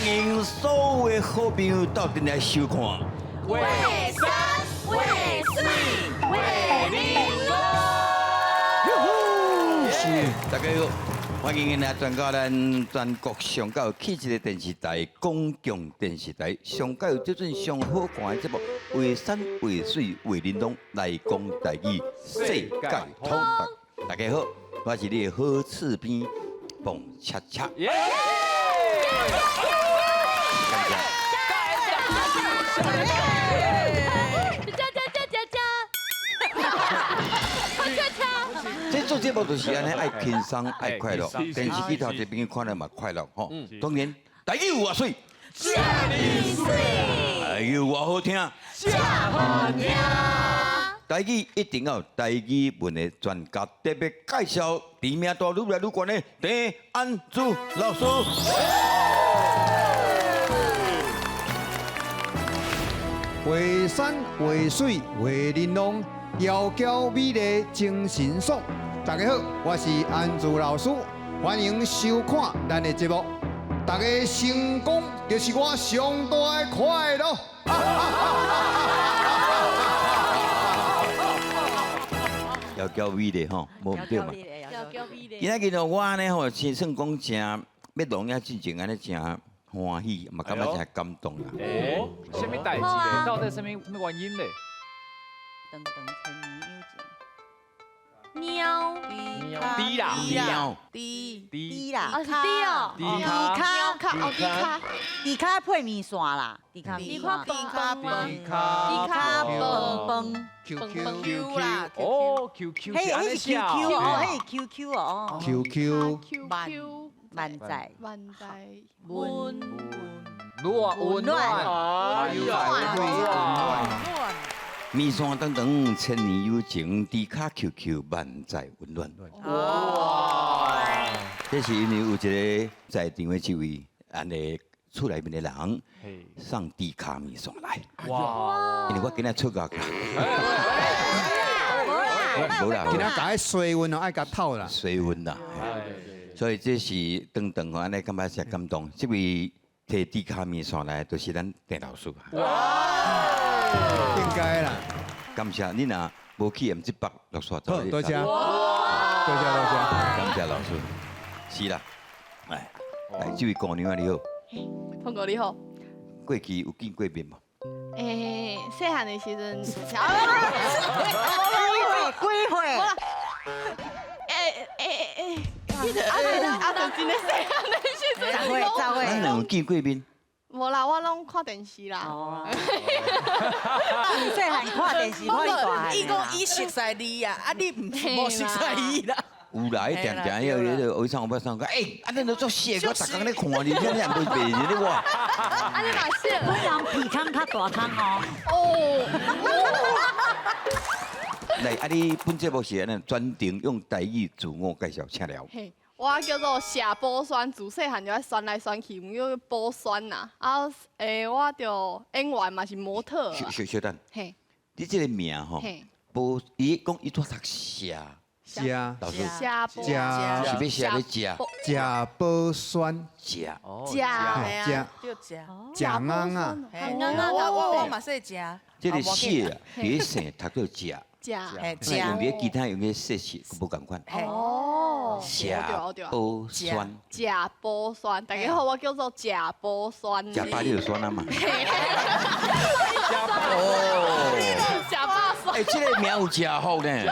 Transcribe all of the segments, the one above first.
迎所有的好朋友鬥陣來收看。畫山畫水畫玲是，大家好，歡迎來全國咱全國上蓋有氣質的電視台公共電視台，上蓋有這陣上好看的節目《畫山畫水畫玲瑯》來講台語世界通。大家好，我是你的好翅邊彭恰恰。耶！感謝。加加加加加！好恰恰！這做節目就是按呢，愛輕鬆，愛快樂。電視機頭這邊看了嘛快樂吼。當然，台語有偌媠，遮爾媠，台語有偌好聽，遮好聽。台語一定要有台語文的專家特別介紹，知名度愈來愈懸的鄭安珠老師。畫山畫水畫玲瑯，窈窕美麗精神爽。大家好，我是安珠老師，歡迎收看咱的節目。大家成功就是我上大的快樂。窈窕美麗吼，無毋對嘛？窈窕美麗。今仔日哦，我呢吼，先算講真，欲錄影進前按呢真歡喜，嘛感覺真感動啦。哦，啥物代誌咧？到底啥物啥物原因咧？長長千年友情。貓。豬啦，貓。豬。豬。豬啦。哦，是豬哦。豬豬跤。卡，哦，豬跤。豬跤配麵線啦。豬跤麵線。豬跤飯飯。豬跤飯飯。 Q Q Q Q 啦，哦，Q Q 彼彼是 Q Q 哦，彼是 Q Q 哦。 Q Q。 Q Q。萬載。萬載。溫。暖溫暖。溫暖。麵線長長千年友情，豬跤 Q Q 萬載溫暖。哇！這是因為有一個在場的這位按呢厝內面的人送豬跤麵線來。哇！因為我今仔出國。無啦，今仔共彼水溫哦，愛共透啦。水溫啦。所以這是長長吼，按呢感覺真感動。這位提豬跤麵線來，就是咱鄭老師。哇！應該啦。感謝你若無去毋這北落煞好，多謝。多謝多謝。感謝老師。是啦，來，來，這位姑娘啊，你好。鵬哥你好。過去有見過面無？欸，細漢的時陣。幾歲？幾歲？欸欸欸！啊啊！就真的細漢的時陣。十歲，十歲。咱兩有見過面？無啦，我攏看電視啦。哦。細漢看電視，看大漢。伊講伊熟似你啊，啊你無熟似伊啦。有啦，伊定定彼個彼個，有捌上講，欸，啊你都足熟，我逐工咧看你，你也袂袂認得我。啊你嘛熟。本人鼻孔較大空哦。哦。來，啊你本節目是按呢專程用台語自我介紹，請了。嘿，我叫做謝寶萱，自細漢就愛旋來旋去，毋叫寶萱啦。啊，欸，我就演員嘛是模特。小小小等。嘿。你這個名吼，寶，伊講伊拄讀謝。謝，老師，謝謝，是欲寫欲食？食寶酸，食，食，食，對食，食甕啊，我嘛說食。這個謝啊，佇咧姓讀做食，食，那用佇其他用咧說是無仝款。哦，謝寶酸，食寶酸，大家好，我叫做食寶酸。食飽你就酸啊嘛。哦，食飽酸。欸，這個名有食福呢。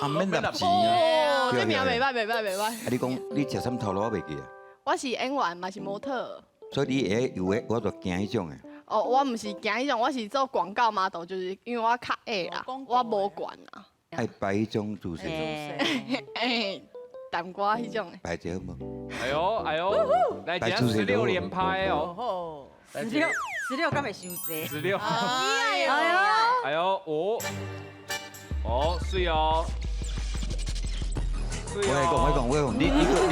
啊，免納錢哦，這名袂䆀，袂䆀，袂䆀。啊，你講你食啥物頭路我袂記啊。我是演員，嘛是模特。所以你會有的，我就驚彼種的。哦，我毋是驚彼種，我是做廣告 model，就是因為我較矮啦，我無懸啊。愛擺彼種姿勢。欸，淡瓜彼種的。擺一下好無？哎呦哎呦，來講16連拍哦。16，16敢會傷濟？16。哎呦哎呦，哦，哦，媠哦。我來講，我講，我講，你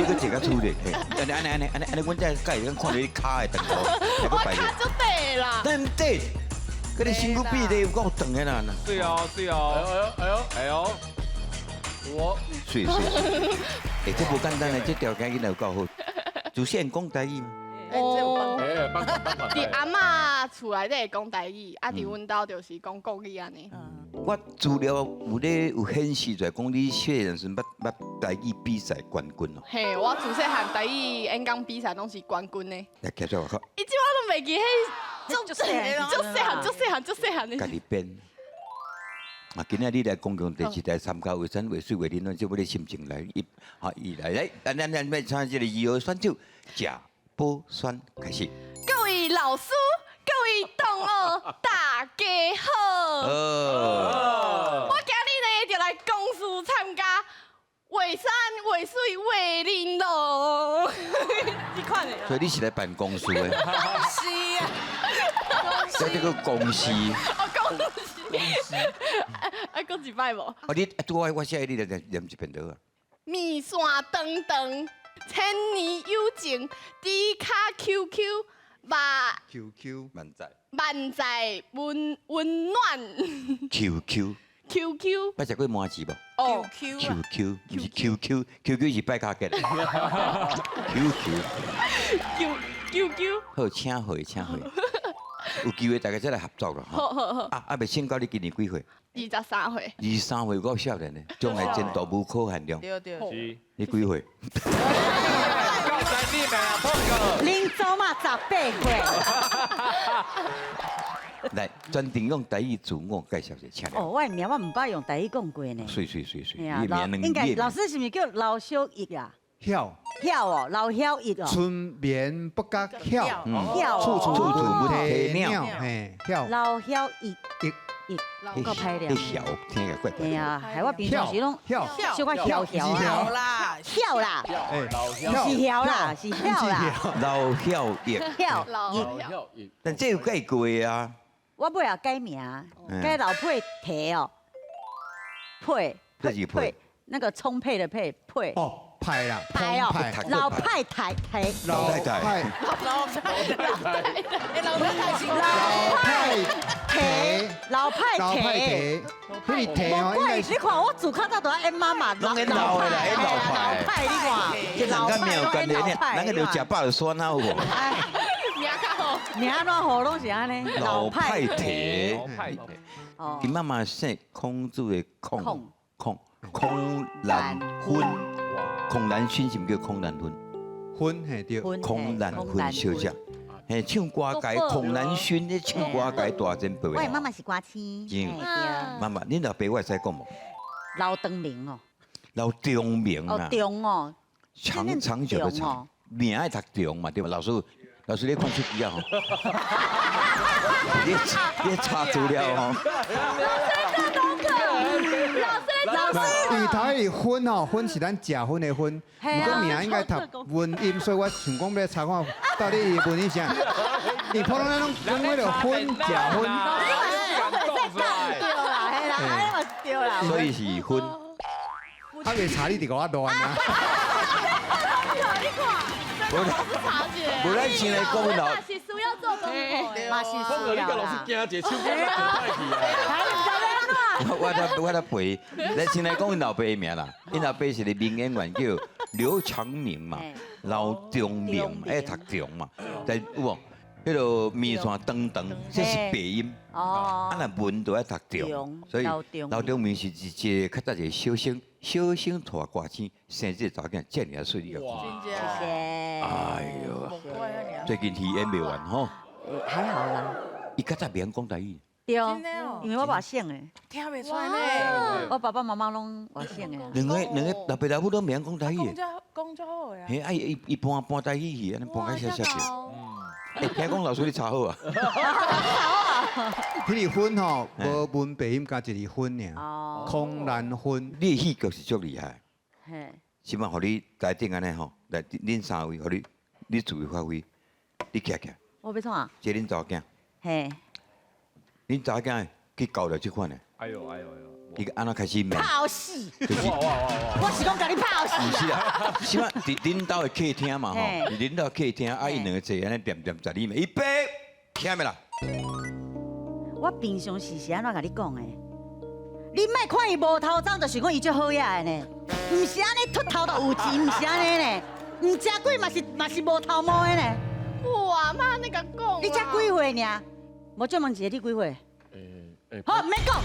閣坐較出咧，按呢按呢按呢按呢按呢，阮才會當看著你跤會長無？我跤足短啦。對毋對？佮你身軀比例有夠長的啦。對哦，對哦。哎呦哎呦哎呦，我。媠媠。欸，這無簡單嘞，這條件囡仔有夠好。主持人講台語嗎？哦，哎，幫幫幫佇阿嬤厝內底會講台語，啊，佇阮兜就是講國語按呢。我資料有咧有顯示出來，講你細漢時陣捌捌台語比賽冠軍哦。嘿，我自細漢台語演講比賽攏是冠軍的。來，徛出外口。伊這我攏袂記，彼足細足細漢，足細漢，足細漢的。家己編。啊，今仔你來公共電視台參加畫山畫水畫林攏，這要你心情來，伊啊伊來來，咱咱咱欲請這個二號選手賈寶選開始。各位老師，各位同學，大家好。我今日呢就來公視參加畫山畫水畫玲瓏。這款的。所以你是來辦公司的？是啊。這這個公司。哦，公司。啊，閣一擺無？哦，你拄我我寫你來念一遍就好。麵線長長，千年友情，豬跤 QQ，萬 QQ 萬載萬載溫溫暖 QQ QQ 捌食過麻糍無？哦，QQ QQ 毋是 QQ，QQ 是拜卡吉。QQ Q QQ 好，請回請回。有機會大家再來合作啦。好好好。啊啊，袂先到你今年幾歲？ 23歲。 23歲夠少年呢，將來前途無可限量。對對。是。你幾歲？夠三你未啊，碰哥。恁祖媽18歲。來，專程用台語自我介紹一下，請。哦，我的名我毋捌用台語講過呢。媠媠媠媠。應該老師是毋是叫劉小逸啊？曉。曉哦，劉曉逸哦。春眠不覺曉，曉，處處處處聞啼鳥。嘿，曉。劉曉逸，逸，夠歹咧。曉聽起來怪怪。嘿啊，害我平常時攏小可曉曉啦，曉啦，是曉啦，是曉啦。劉曉逸，曉逸。但這有改過啊。我尾也改名，改老配提哦，配，配，那個充沛的沛，配。哦。派啦，派哦，老派太太，老太太，老太太，老太太，老派提，老派老派提，那个提哦，無怪你看我自較早都愛演媽媽，攏演老的啦，演老派，老派你看，這人佮沒有關係，咱個留食飽就酸啊有無？名較好，名怎好攏是按呢？老派提，老派提，哦，伊媽媽姓孔子的孔，孔孔蘭芬。孔蘭薰是毋叫孔蘭芬？芬嘿對，孔蘭芬小姐，嘿唱歌界孔蘭薰咧唱歌界大前輩。我的媽媽是歌星，對。媽媽，恁老爸我會使講無？劉長明哦。劉長明啊。哦，長哦。長長久的長，名愛讀長嘛對吧？老師，老師你看手機啊吼。你查資料吼。老師，因為頭一個薰吼，薰是咱食薰的薰，毋過名應該讀文音，所以我想講欲查看到底伊的文音啥。因為普通咱攏講彼個薰食薰。對啦，嘿啦，按呢嘛是對啦。所以是薰。啊，袂查你就共我亂啊。無咱先來講老。是需要做功課的，嘛是需要。你共老師驚一下，手機落歹去啊。我咧背，咱先來講𪜶老爸的名啦。𪜶老爸是個名演員叫劉長明嘛，劉長明，愛讀長嘛。但有無？彼個麵線長長，這是白音。哦。啊，若文就愛讀長，所以劉長明是一個較早一個小生，小生大歌星，生這個查某囝遮爾仔媠，你共看。謝謝。哎喲，最近戲演袂完吼。還好啦。伊較早袂曉講台語。對，因為我外省的，聽袂出來呢。我爸爸媽媽攏外省的。兩個老爸老母攏袂曉講台語。講遮講足好的啊。嘿，啊伊伊搬搬台語去，按呢搬甲寫寫去。欸，聽講老師你查好啊？彼個薰吼，無文白音加一個芬爾，孔蘭芬。你的戲劇是足厲害。嘿。這擺予你台頂按呢吼，來恁三位，予你你自由發揮，你徛徛。我欲創啥？這恁查某囝。嘿。恁查某囝去交了這款的。哎呦哎呦哎呦！伊按怎開始罵？拍死！就是哇哇哇哇！我是講共你拍死。毋是啦，這擺佇恁兜的客廳嘛吼，佇恁兜客廳，啊𪜶兩個坐按呢恬恬食你麵，伊爸聽未啦？我平常時是按怎共你講的？你莫看伊無頭鬃，就是講伊足好額的呢。毋是按呢禿頭就有錢，毋是按呢呢。毋食鬼嘛是嘛是無頭毛的呢。有啊，莫按呢共講。你才幾歲爾？無借問一下你幾歲？好，毋免講，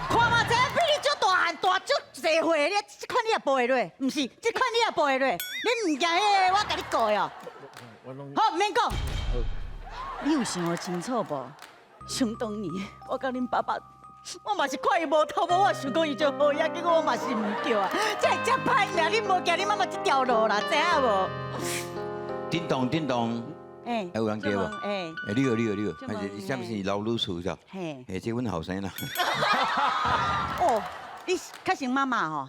看嘛知影比你足大漢，大足濟歲，你這款你也報會落，毋是，這款你也報會落，你毋驚彼个我共你告哦。好，毋免講。你有想清楚無？想當年我佮恁爸爸，我嘛是看伊無頭毛，我想講伊足好影，結果我嘛是毋對啊！才會遮歹命，你無行恁媽媽這條路啦，知影無？叮咚叮咚，欸，還有人叫無？欸，欸，你好，你好，你好，還是你啥物是老女士是？嘿，欸，這阮後生啦。哦，你較像媽媽吼。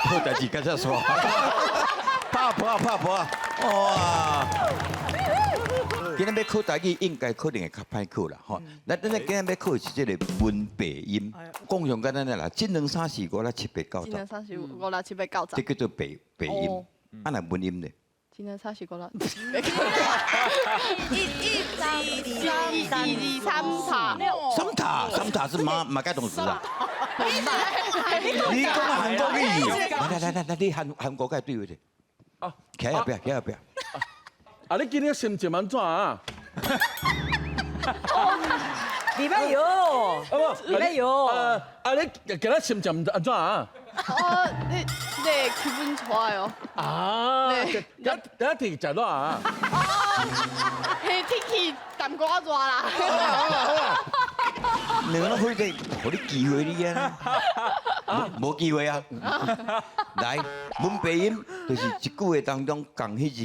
好代誌，甲這煞。拍婆啊，拍婆啊！哇！今日欲考台語，應該可能會較歹考啦，吼。咱咱今日欲考的是這个文白音，講上簡單的啦，一兩三四五六七八九十。一兩三四五六七八九十。這叫做白白音，啊若文音咧？一兩三四五六七八九十。一、一、二、三、二、三塔。三塔，三塔是馬馬蓋動詞啊。你講韓國語？來來來來，你韓韓國蓋對不對？啊，徛後壁，徛後壁。啊！你今日心情按怎啊？禮拜有，禮拜有。啊！你今日心情按怎啊？哦，你你氣氛出來哦。啊！等等下天食熱啊？嘿，天氣淡薄仔熱啦。好啦好啦好啦。兩個攏開個，予你機會你啊。無機會啊！來，文白音就是一句話當中仝彼字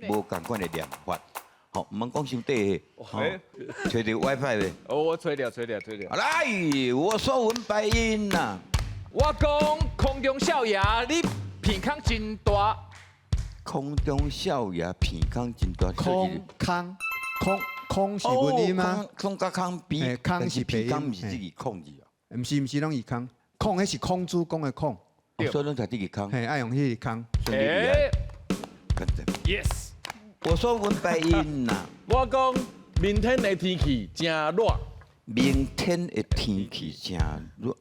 無仝款的念法。好，毋通講傷短的。揣著 WiFi 未？哦，我揣著，揣著，揣著。來，我說文白音呐。我講空中少爺，你鼻孔真大。空中少爺鼻孔真大。空空空空是文音嗎？空佮空比，空是鼻空，毋是這个空字哦。毋是毋是，攏是空。空，彼是孔子講的孔。所以攏讀這个空。嘿，愛用彼个空。欸，Yes。我說文白音呐。我講明天的天氣真熱。明天的天氣真熱。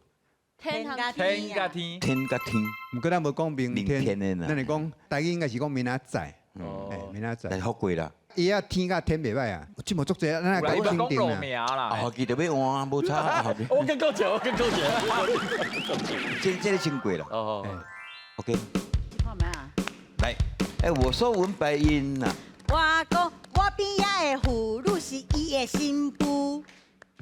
天佮天佮天。天佮天。毋過咱無講明天，咱是講台語應該是講明仔載。哦，明仔載。但是好過啦。伊啊天佮天袂歹啊，這麼足濟，咱來講肯定啦。後期就欲換，無差。我跟講者，我跟講者。這個真過啦。哦。 OK。好沒啊？來，欸，我說文白音呐。我講我邊仔的婦女是伊的新婦。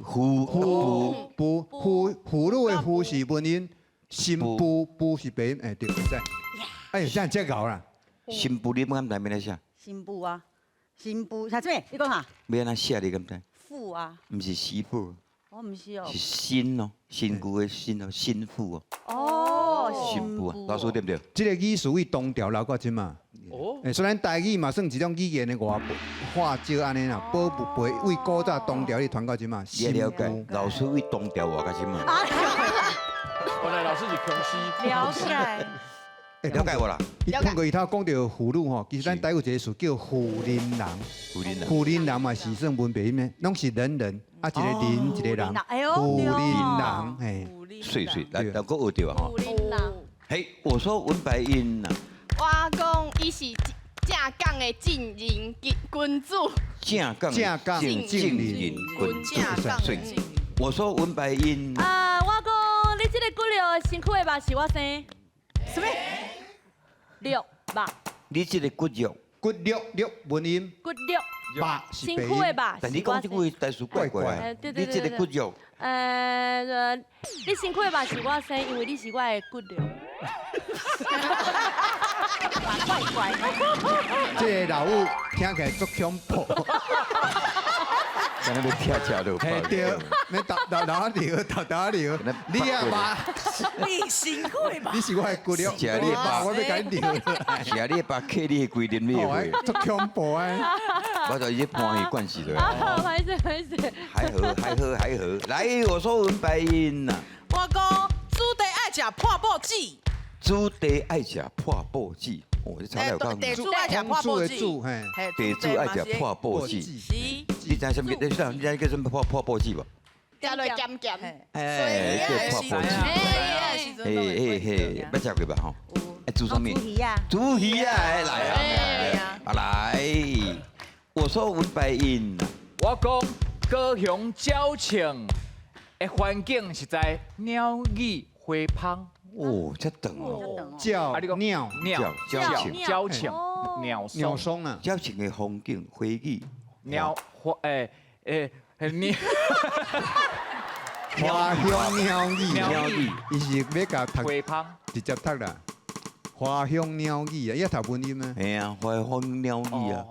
婦婦婦婦婦女的婦是文音，新婦婦是白音，哎對，會使。哎，這樣這𠢕啦。新婦你敢知欲按怎寫？新婦啊，新婦啥物？你講啥？欲按怎寫你敢知？婦啊。毋是媳婦。我毋是哦。是新哦，新婦的新哦，新婦哦。哦，新婦啊，老師對毋對？這个語詞為唐朝留到這馬。哦。欸，雖然台語嘛算一種語言的外化少按呢啦，保不袂為古早唐朝咧傳到這馬。你了解，老師為唐朝活到這馬。原來老師是康熙。了解。了解無啦？伊通過伊頭講著婦女吼，其實咱台語有一個詞叫婦人人。婦人人。婦人人嘛是算文白音的，攏是人人，啊一個人一個人。婦人人，嘿。媠媠，來，來，閣學著啊吼。婦人人。嘿，我說文白音呐。我講伊是正港的正人君子。正港正港正人君子。我說文白音。啊，我講你這个骨肉身軀的肉是我生。什麼？肉肉。你這个骨肉。骨肉肉文音。骨肉。肉是身軀的肉。但你講這句話台詞怪怪啊。你這个骨肉。你身軀的肉是我生，因為你是我的骨肉。怪怪。這个老母聽起來足恐怖。敢若欲拆車都。嘿對，欲沓沓沓尿，沓沓尿。你啊媽，你辛苦的吧？你是我的骨肉，食你的肉，我欲共你尿。食你的肉，客你的规啉你的血。足恐怖啊！我就一般去惯势了。啊，歹勢歹勢。還好還好還好，來，我說文白音呐。我講子弟愛食破報紙。子弟愛食破報紙。哦，這差了夠。地主愛食破報紙，地主愛食破報紙。是。你知啥物？你知你知叫啥物破破報紙無？食落鹹鹹。哎，叫破報紙。嘿嘿嘿，捌食過吧？吼。煮啥物？煮鱼啊。煮鱼啊，來啊，啊來，我說文白音，我講高雄鳥鼠的環境實在鳥語花芳。哦，這長哦。鳥鳥鳥鳥鳥鼠鳥鳥松啊，鳥鼠的風景花語鳥花誒誒鳥。花香鳥語，鳥語，伊是欲共讀，直接讀啦。花香鳥語啊，伊讀文音啊。嘿啊，花香鳥語啊，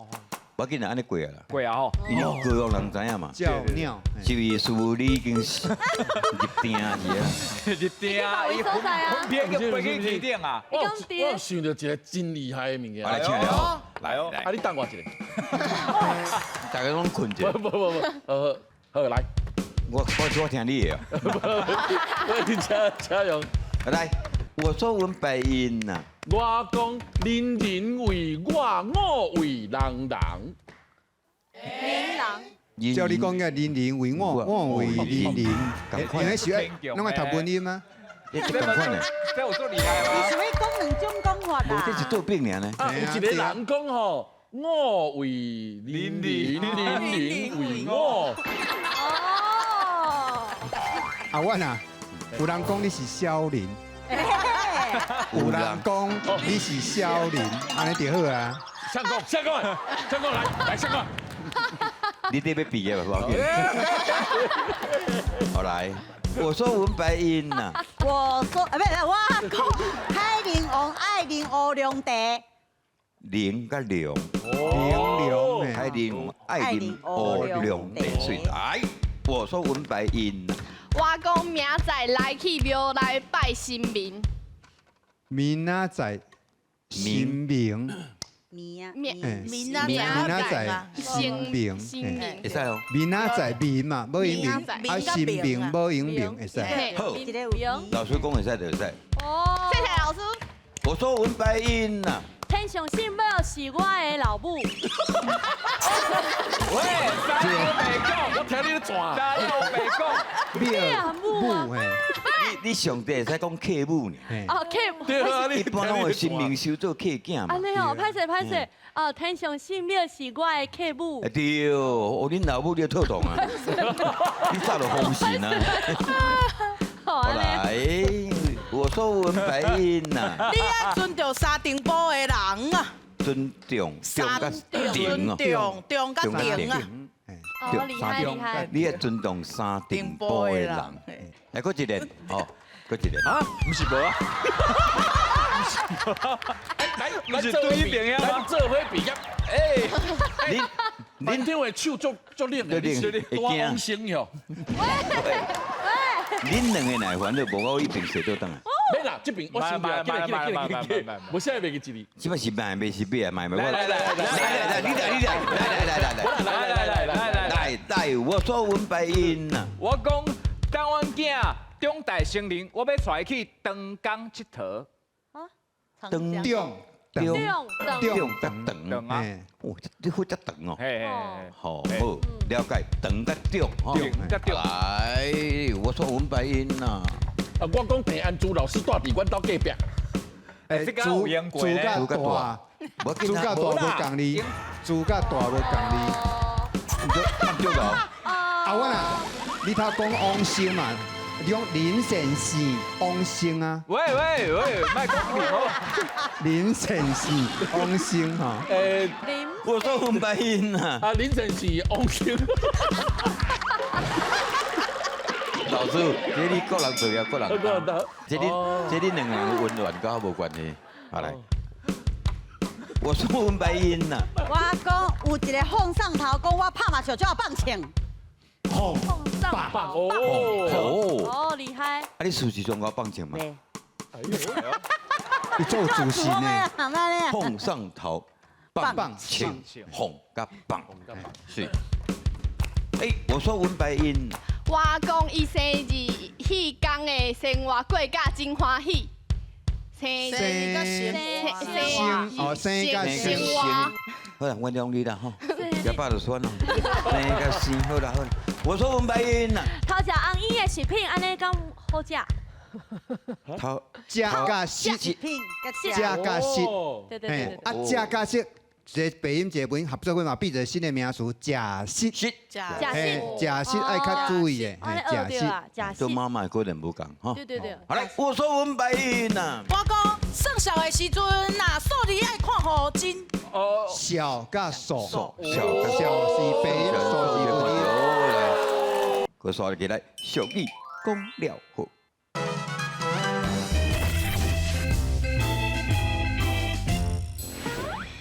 無要緊啦，按呢過啊啦。過啊吼，因為高雄人知影嘛。鳥鳥，是毋是師傅你已經入定去啊？入定啊！伊分別叫飛去天頂啊！我有想著一個真厲害的物件。來請了，來哦，啊你等我一下。大家攏睏著。不不不不，好來。我聽你的。我請請用。來，我說文白音呐。我講人人為我，我為人人。人人。照你講嘅，人人為我，我為人人。因為是愛，攏愛讀文音嗎？這仝款的。這有足厲害嗎？你是欲講兩種講法啦。無，這是做病爾呢。啊，有一個人講吼，我為人人，人人為我。啊，我啊，有人講你是小林，有人講你是小林，按呢就好啊。相公，相公，相公來，來相公。你這欲畢業無？好來，我說文白音呐。我說，啊，不是，我講海寧王愛啉烏龍茶。龍佮龍，龍龍，海寧王愛啉烏龍茶。來，我說文白音。我講明仔來去廟內拜神明。明仔載神明。明啊，明明仔載神明，會使哦。明仔載明嘛，無用明，啊神明無用明，會使。好，老師講會使就會使。哦，謝謝老師。我說文白音呐。天上聖母是我的老母。喂，三六白講，我聽你咧轉。三六白講，母母嘿。你上帝會使講客母呢？哦，客母。對啊，一般攏會神明收做客囝嘛。按呢哦，歹勢歹勢，哦，天上聖母是我的客母。對，哦，恁老母你套動啊？你早就封神啊！好來，我說文白音呐。你愛尊重三重埔的人啊！尊重，重佮尊重，重佮重啊！哦，厲害厲害！你愛尊重三重埔的人。來，閣一個，吼，閣一個。啊，毋是無啊？來，毋是對一邊啊？來做伙畢業。哎，恁班長的手足足冷的，你大往生哟。恁兩個若會煩惱，無我一邊踅倒轉來。免啦，這邊我先買買買買買，我現在袂記一字。這擺是買，袂是買啊，買買。來來來來來來，你來你來，來來來來來來來來來來來，我說文白音呐。我講等阮囝長大成人，我欲帶伊去長江𨑨迌。啊？長長長長長長啊！哦，你負責長哦。嘿，好，好，了解，長佮長，長佮長。來，我說文白音呐。啊，我講鄭安珠老師住佇阮兜隔壁。欸，豬豬佮大，豬佮大無仝字，豬佮大無仝字。對無？啊，我啊，你頭講王生嘛，你講林先生王生啊？喂喂喂，莫講林哦。林先生王生吼。欸，我說文白音啊。啊，林先生王生。老師，這你個人做業，個人擔。這你這你兩個人溫暖，佮我無關係。好來，我說文白音呐。我講有一個放上頭，講我拍麻將就要放槍。放上放哦哦哦，厲害！啊，你事實上𠢕放槍嗎？你做主席呢？放上頭，放槍，放佮放，是。哎，我說文白音。我講伊生日彼工的生活過甲真歡喜。生日佮生哦，生佮生活。好啦，原諒你啦吼，哑巴就算啦。生佮生，好啦好啦。我說文白音啦。頭食紅衣的食品，按呢敢好食？头食佮食，食品食佮食，对对对，啊，食佮食，一个白音一个文合做伙嘛，变做新的名词，食食，食，食食，食食爱较注意的，食食，食做妈妈可能无仝吼。对对对。好来，我说文白呐。我讲算数的时阵呐，数字爱看好真。哦，小佮数，小小是白音，数是文音。来，我刷起来，俗语讲了好。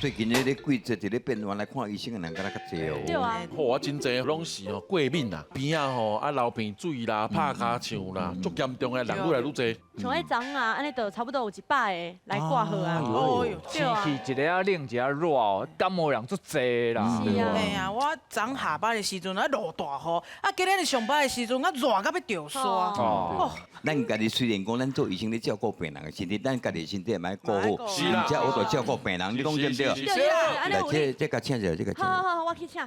最近咧个季节伫咧变换，来看医生的人敢若较济哦。对啊。吼，我真济拢是吼过敏啦，鼻仔吼啊流鼻水啦，拍尻枪啦，足严重的人愈来愈济。像彼昨啊，按呢就差不多有100个来挂号啊。哦哟，天气一个啊冷，一个热哦，感冒人足济啦。是啊。嘿啊，我昨下班的时阵啊落大雨，啊今日上班的时阵啊热到欲著沙。哦。咱家己虽然讲咱做医生咧照顾病人的身体，咱家己身体也爱顾好。是啦。而且我就照顾病人，你讲对不对？对对，来，这这个请一下，这个请。好好好，我去请。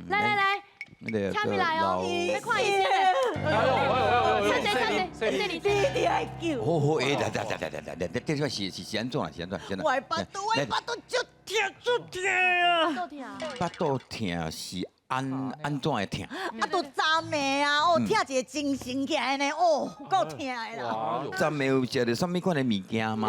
来来来，请你来哦，来看医生。请坐，请坐，这里这里爱救。好好，哎，来来来来来来，这这是是是按怎啊？是按怎？是按怎？我腹肚，我腹肚足疼足疼啊！肚疼。腹肚疼是按按怎会疼？啊，都昨暝啊，哦，疼一个精神起来呢，哦，够疼的啦。昨暝有食著啥物款的物件吗？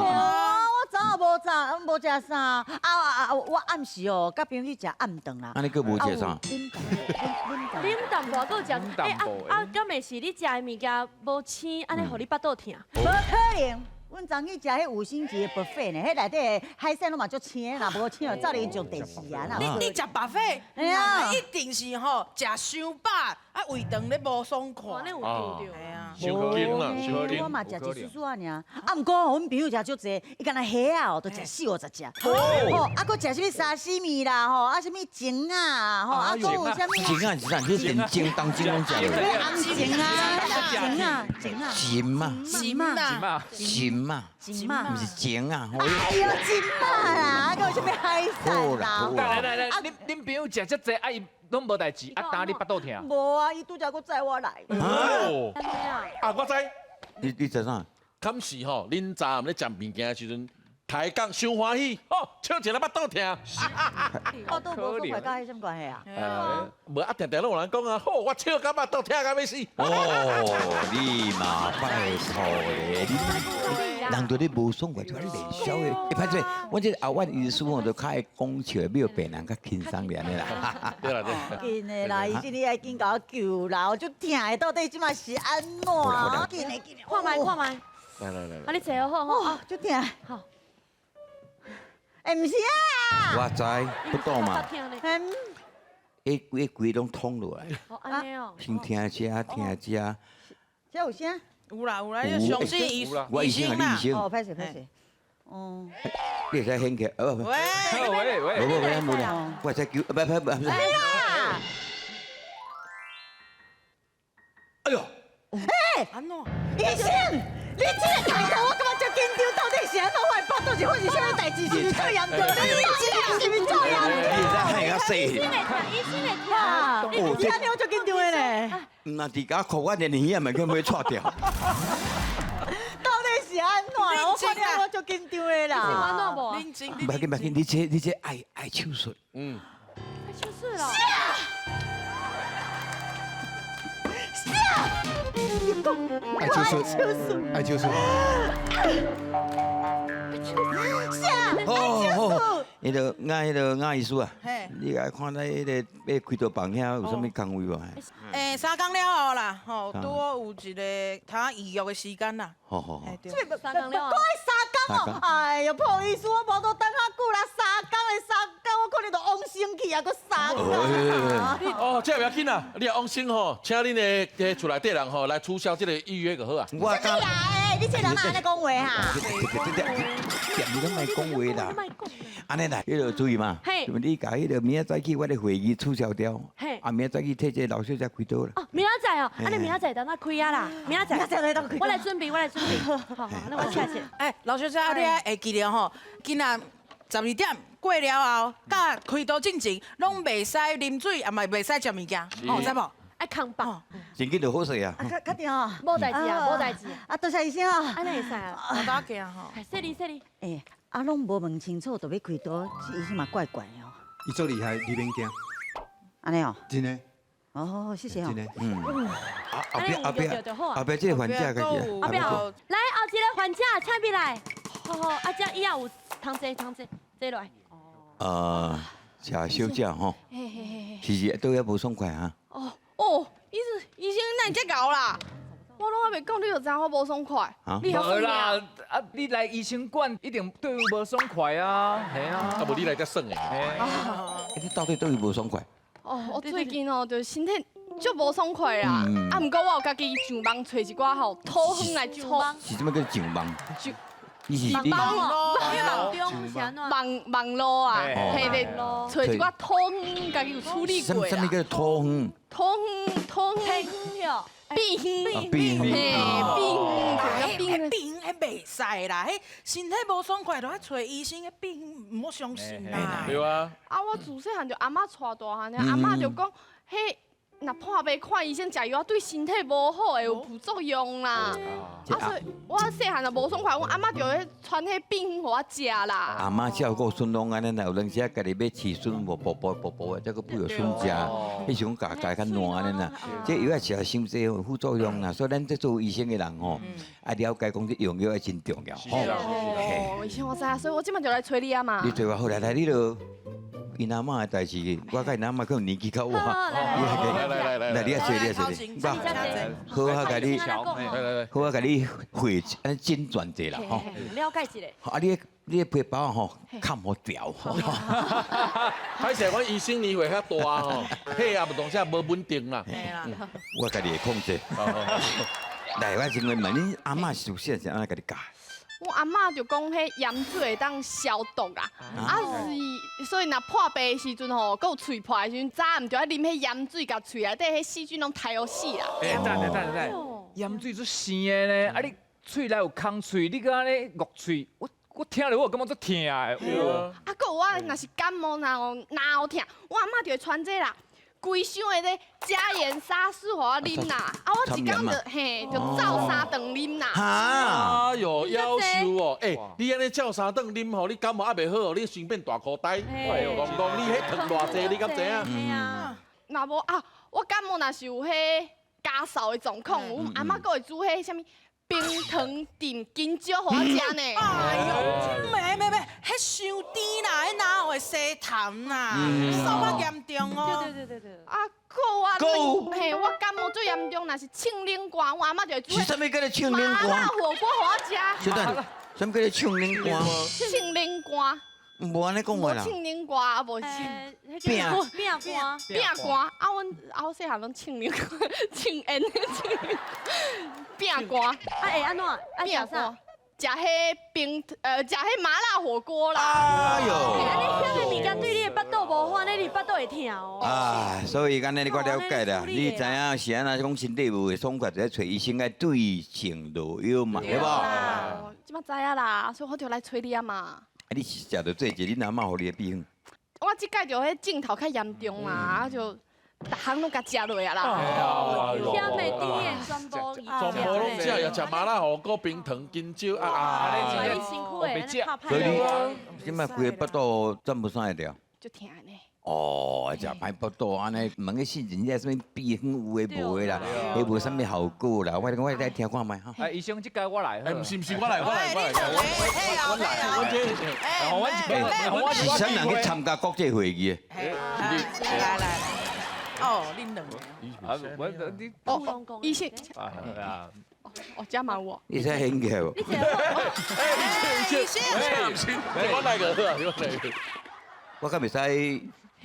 我昨仔无食，无食啥，啊啊！我暗时哦，佮朋友去食暗顿啦。啊，你阁无食啥？啉淡薄，阁有食。欸啊啊，敢会是你食的物件无鲜，按呢予你腹肚疼？无可能，阮昨去食彼五星级的 buffet 呢，彼内底的海鲜拢嘛足鲜，若无鲜，早日上电视啊。你食 buffet，一定是吼食伤饱，啊胃肠咧无爽快。那有对对。伤紧啦，伤紧。我嘛食一丝丝仔尔，啊，毋过阮朋友食足济，伊干焦虾仔哦，都食40-50只。哦，啊，阁食啥物沙西米啦，吼，啊，啥物蟳仔，吼，啊，阁有啥物？蟳仔是啥？你连蒸当蒸拢食落。红蟳啊，蟳仔，蟳仔。蟳啊，蟳啊，蟳啊，蟳啊，毋是蟳啊。哎呦，蟳仔啦，啊，阁有啥物海产啦？来来来，恁恁朋友食遮济，啊伊拢无代志，啊，当你腹肚疼？无啊，伊拄才阁载我来。哦，啊，我知。你知啥？敢是吼，恁昨暗咧食物件的时阵，抬杠伤欢喜，吼，笑一个腹肚疼。腹肚无爽快，佮彼啥物关系啊？无啊，定定拢有人讲啊，好，我笑到腹肚疼到欲死。哦，你嘛拜托咧，你人对你无爽快就爱冷笑的。欸，歹势，阮这阿阮医师吼，就较爱讲笑，比病人较轻松点的啦。对啦对。紧的啦，医生你爱紧共我救啦，我足疼的，到底这马是按怎？紧的紧的，看觅看觅。来来来。啊，你坐好吼，啊，足疼。好。欸，毋是啊。我知，不懂嘛。嗯。彼规拢通落来。哦，按呢哦。先听这，听这。这有声？有啦有啦，你相信医我医生啊，你医生。哦，歹势歹势。哦。你会使掀起，哦不。喂喂喂。无无无无，我会使救，不不不。哎呀！哎呦！欸，按怎？医生，你这个态度，我感觉足紧张，到底是按怎？我的腹肚是发生啥物代志？是毋是足严重？你是毋是足严重？你会使害较细。医生会疼，医生会疼。哦，这样我足紧张的咧。毋若伫共哭，我连耳仔嘛去欲掣掉。到底是按怎？我看了我足紧张的啦。是按怎无？袂要紧袂要紧，你这爱爱手术。嗯。爱手术了。爱手术，爱手术。哦，彼个亚彼个亚医师啊，你来看咱彼个欲开刀房遐有啥物工位无？欸，3工了后啦，吼，拄好有一个通预约的时间啦。好好好。这3工了。3工哦，哎呦，破医师，我无都等较久啦，3工的3工，我可能都往生去啊，阁3工。哦，这袂要紧啦，你若往生吼，请恁的厝内底人吼来取消这个预约就好啊。我啥物来？你这人哪按呢讲话哈？对，你拢莫讲话啦。按呢啦，彼个注意嘛，你共彼个明仔载去我的会议取消掉，啊，明仔载去替这个老小姐开刀啦。哦，明仔载哦，按呢明仔载当哪开啊啦？明仔载，我来准备，我来准备。好好，那我请下。欸，老小姐，啊，你爱会记得吼，今仔12点过了后，佮开刀进前，拢袂使啉水，也嘛袂使食物件，哦，知无？愛扛把。真緊就好勢啊！啊，較較定哦。無代誌啊，無代誌。啊，多謝醫生哦。按呢會使啊。我打行吼。細膩細膩。欸，啊，攏無問清楚就欲開刀，這醫生嘛怪怪哦。伊足厲害，你免驚。按呢哦。真的。哦，謝謝哦。真的。嗯。後壁後壁後壁這個患者家己。後壁來後一個患者，請入來。好好，啊，這以後有通坐通坐坐落來。食小食吼，其實都猶無爽快啊。哦哦，醫生醫生，哪會遮𠢕啦？我攏還袂講，你就知影我無爽快。你無啦，啊，你來醫生館一定對無爽快啊，係啊。啊，無你來遮耍的。你到底佗位無爽快？哦，我最近哦，就身體足無爽快啦。啊，毋過我有家己上網揣一寡吼土方來上網。是啥物叫上網？你是網網中是按怎？網網路啊，嘿咧，揣一寡土方，家己有處理過啦。啥物叫土方？土方土方。避孕，避孕，嘿，避孕，彼避孕彼袂使啦，彼身體無爽快，就愛揣醫生，彼避孕毋好相信啦。對啊。啊，我自細漢就阿嬤帶大漢，阿嬤就講，彼若破病看醫生，食藥對身體無好，會有副作用啦。啊，所以我細漢就無爽快，阮阿嬤就彼傳彼避孕予我食啦。阿嬤照顧孫攏按呢，若有當時啊，家己欲飼孫無寶寶寶寶的，才閣餵予孫食，彼時講咬咬較爛按呢啦。這藥仔食傷濟有副作用啦，所以咱這做醫生的人吼，愛了解講這用藥愛真重要。哦，醫生我知啊，所以我這擺就來揣你啊嘛。你揣我好來來，你著。𪜶阿嬤的代誌，我佮𪜶阿嬤可能年紀較晚。來來來來，來你愛坐，你愛坐。好啊，共你，好啊，共你會按診斷者啦，吼。了解一下。啊，你你皮包吼，較無條。歹勢，阮醫生年歲較大吼，血壓有當時無穩定啦。我家己會控制。來，我先問恁阿嬤是啥是按怎共你教？阮阿嬤就講，彼鹽水會當消毒啊，啊是，所以若破病的時陣吼，閣有喙破的時陣，早暗就愛啉彼鹽水，共喙內底彼細菌攏刣予死啦。欸，等下等下等下，鹽水足生的呢，啊你喙內有空喙，你閣按呢挵喙，我我聽著我感覺足疼的。啊，閣有我若是感冒若有嚨喉疼，我阿嬤就會傳這啦。規箱的咧加鹽沙士予我啉啦，啊我一工就嘿就照三頓啉啦。哎喲，夭壽哦！欸，你按呢照三頓啉吼，你感冒猶袂好哦，你先變大箍呆。哎喲，戆戆你彼糖偌濟，你敢知影？若無啊，我感冒若是有彼咳嗽的狀況，阮阿嬤閣會煮彼啥物冰糖燉金蕉予我食呢。哎喲，袂袂袂，彼傷甜啦，彼哪有會生痰啦，嗽較嚴重哦。對對對對。啊，閣我，嘿，我感冒最嚴重，若是穿冷汗，阮阿嬤就會煮。是啥物叫做穿冷汗？麻辣火鍋予我食。小等，啥物叫做穿冷汗？穿冷汗。無按呢講話啦。穿冷汗啊，無穿。拚拚汗，拚汗啊！阮啊，我細漢攏穿冷汗，穿煙的穿。拚汗啊會按怎？啊食啥？食彼冰食彼麻辣火鍋啦。哎喲！按呢遐个物件對你的腹肚無好，按呢你腹肚會疼哦。啊，所以按呢你我了解啦。你知影是按怎講身體無會爽快，就愛揣醫生愛對症落藥嘛，對無？這擺知影啦，所以我就來揣你啊嘛。啊，你是食著這濟，恁阿嬤予你的秘方？我這擺就彼症頭較嚴重啦，啊就。逐項攏共食落啊啦，險的甜的全部全部攏食，也食麻辣火鍋、冰糖、金蕉啊啊！你辛苦的，所以你這擺規个腹肚全部啥會著？足疼呢。哦，食歹腹肚按呢，毋通去信人家啥物秘方有的無的啦，彼無啥物效果啦。我講我來聽看覓哈。哎，醫生，這屆我來。哎，毋是毋是，我來我來我來。我來，我這，是啥人去參加國際會議的？來來來。哦，恁兩個。啊，我你哦，醫生。啊。哦，這嘛有。你使掀起來無？哎，醫生，醫生，我來個好啊，我來個。我敢袂使。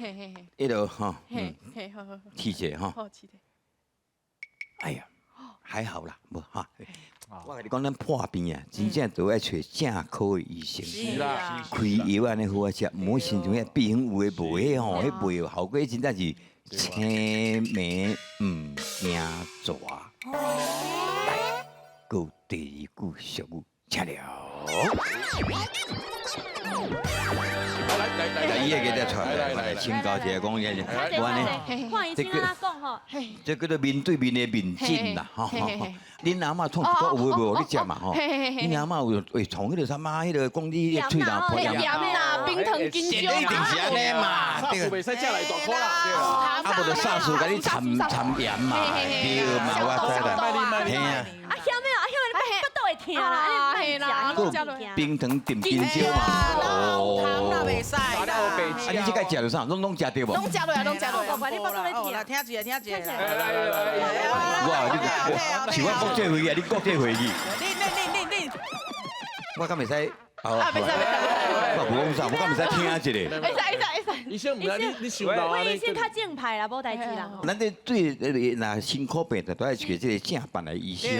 嘿嘿嘿。彼落吼，嘿嘿，好好好。試者吼。好，試者。哎呀，還好啦，無哈。我共你講，咱破病啊，真正都愛揣正科的醫生。是啦。開藥按呢好啊食，毋好親像彼秘方有的無的吼，彼袂有效果，真正是青暝毋驚蛇。來，閣有第二句俗語，請了。來來來，伊會記得出來，來請教一下講，我呢，看醫生按怎講吼，這叫做面對面的面診啦，吼。恁阿嬤創一個有無？你食嘛吼？恁阿嬤有會創彼個啥物？彼個講你喙內破鹽啦，冰糖金蕉一定是按呢嘛，對。袂使食來大顆啦，啊無就煞事共你摻摻鹽嘛，對嘛，我知啦，嘿啊。啊險的啊險的，你腹肚會疼啦，你莫食。冰糖點金蕉嘛，哦，糖啦袂使啦。啊，你這個食著啥？攏食著無？攏食落來，攏食落來。你腹肚咧疼。聽一下，聽一下。來來來，哇，你是我國際會議，你國際會議。你。我敢袂使？啊，袂使袂使。我無講啥，我敢袂使聽一下。會使會使會使。醫生毋知你想老我醫生較正派啦，無代志啦。咱這對若辛苦病就都愛找這個正辦的醫生，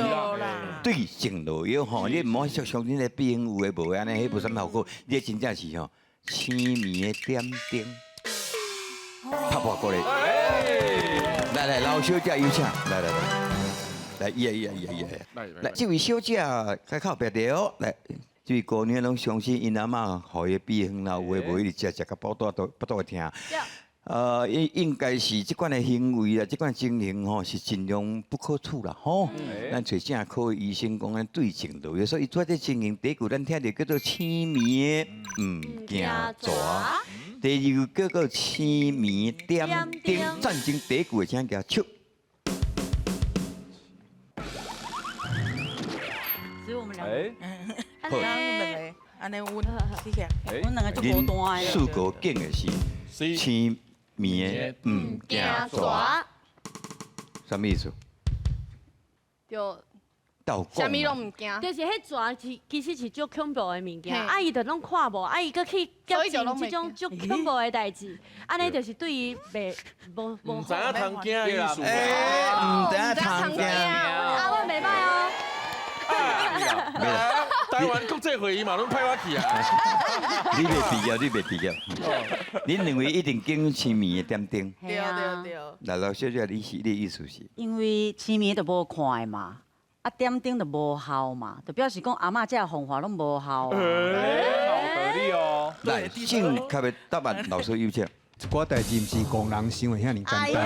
對症落藥吼，你毋好相信那病有的無的按呢，彼無啥物效果。你真正是吼，青暝的點燈，拍破過來。來來，老小姐有請，來來來，來伊啊伊啊伊啊伊啊，來這位小姐較靠壁著，來。這位姑娘攏相信𪜶阿嬤予伊的秘方啦，有的無一直食食到腹肚都腹肚會疼。應該是這款的行為啊，這款情形吼是盡量不可取啦，吼。咱揣正科的醫生講，咱對症落藥，所以做這情形，第一句咱聽著叫做青暝的毋驚蛇，第二句叫做青暝點燈，戰爭第一句的請舉手。只有我們兩個。好，按呢，阮阮兩個足孤單的。四個揀的是青暝的毋驚蛇，啥物意思？就啥物攏毋驚，就是彼蛇是其實是足恐怖的物件，啊伊就攏看無，啊伊閣去接近這種足恐怖的代誌，按呢就是對伊袂無無。毋知影通驚的意思。毋知影通驚。啊，阮袂歹哦。台灣國際會議嘛，攏派我去啊！你袂比較，你袂比較。恁兩位一定揀青暝的點燈。對對對。來，老小姐，你是你的意思是？因為青暝就無看的嘛，啊點燈就無效嘛，就表示講阿嬤這個方法攏無效。有道理哦。來，正確的答案，老師有請。一寡代誌毋是戇人想的遐爾簡單。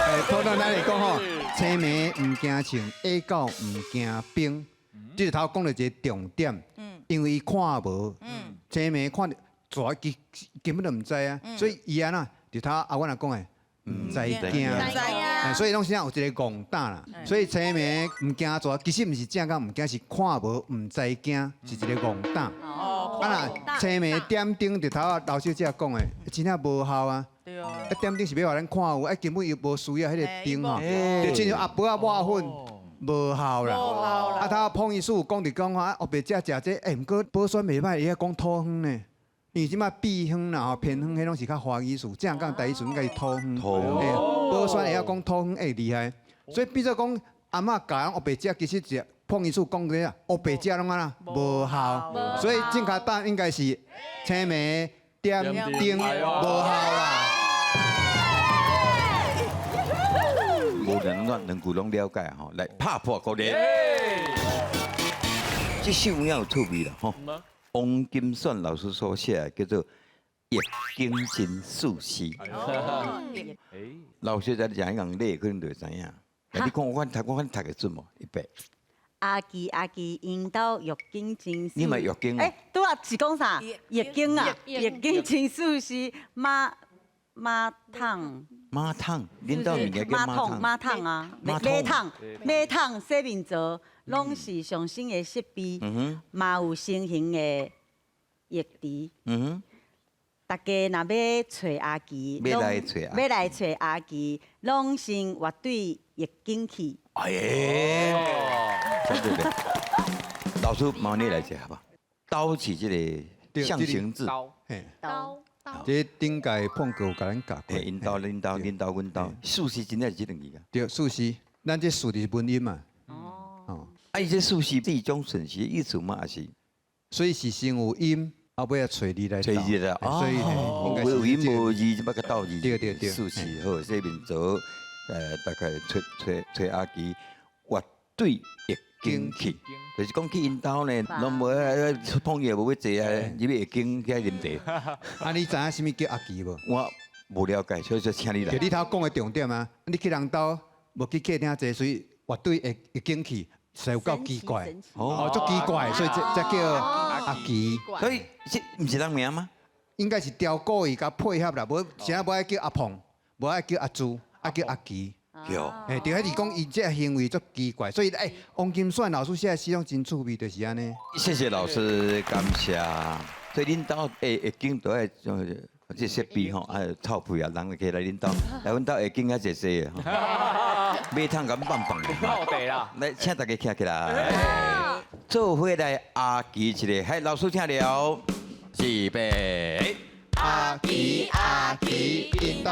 欸，普通咱來講吼，青暝毋驚穿，矮狗毋驚冰。這頭講著一個重點，因為伊看無，青暝看著蛇，伊根本就毋知啊，所以伊按怎，就頭阿阮阿講的，毋知驚，所以攏是有一個戇膽啦。所以青暝毋驚蛇，其實毋是正講毋驚，是看無毋知驚，是一個戇膽。啊若青暝點燈，就頭仔老小姐講的，真正無效啊。啊點燈是欲予咱看有，啊根本又無需要彼個燈吼，就親像阿婆仔抹粉。無效啦，啊！頭彭醫師有講著講話，黑白食食這，欸，毋過保酸袂歹，伊遐講土方呢，因為這擺秘方啦吼，偏方彼攏是較華語詞，正講台語詞應該是土方。保酸會曉講土方會厲害，所以變做講阿嬤教人黑白食，其實是彭醫師講的啊，黑白食攏按怎無效，所以正確答案應該是青暝點燈無效啦。無論怎兩句攏了解吼，來拍破個例。這首有影有趣味啦吼。王金選老師所寫的叫做《易經真四詩》。老師在講一講，你可能就會知影。你看我讀，我讀會準無？一百。阿基阿基，𪜶兜浴經真。你嘛浴經？欸，拄仔是講啥？易經啊，易經真四詩，馬馬桶。馬桶，恁兜物件叫馬桶。馬桶啊，馬桶，馬桶洗面槽，攏是上新的設備，嘛有新型的浴池。大家若欲揣阿奇，欲來揣，欲來揣阿奇，攏先活對易經去。哎，對對對，老師，麻煩你來一下好不好？刀是這個象形字。刀。這頂屆碰哥有共咱教過。𪜶兜、恁兜、恁兜、阮兜，四詩真正是這兩字啊。對，四詩，咱這四字是文音嘛。哦。啊，伊這四詩是一種順序意思嘛，還是？所以是先有音，後尾啊揣字來揣字啦。所以應該是有音無字，就欲共鬥字。對對對。四詩好，洗面槽，大概揣揣揣阿奇，活對易景氣，就是講去𪜶兜呢，攏無碰藥無欲坐啊，入去會景起來啉茶。啊，你知影啥物叫阿奇無？我無了解，所以說請你來。就你頭講的重點啊，你去人兜無去客廳坐，所以樂隊會會景氣，實在有夠奇怪，哦，足奇怪，所以這才叫阿奇。所以這毋是人名嗎？應該是雕故意共配合啦，無啥無愛叫阿鳳，無愛叫阿朱，愛叫阿奇。對，欸，對，彼是講伊這個行為足奇怪，所以欸，王金選老師寫的詩攏真趣味，就是按呢。謝謝老師，感謝。所以恁兜會會景都愛這設備吼，啊臭屁啊，人會來恁兜，來阮兜會景較濟濟的，馬桶共放放。泡茶啦。來，請大家徛起來，做伙來阿奇一下，嘿，老師聽了，預備。阿奇阿奇，𪜶兜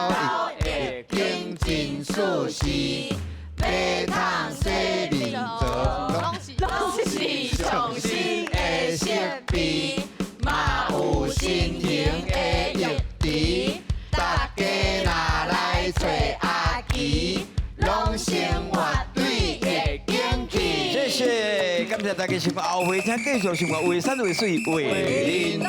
會景真舒適，馬桶洗面槽，攏是上新的設備，嘛有新型的浴池，大家若來揣阿奇，攏生活對會景氣。謝謝，感謝大家收看，後回請繼續收看《畫山畫水畫玲瑯》。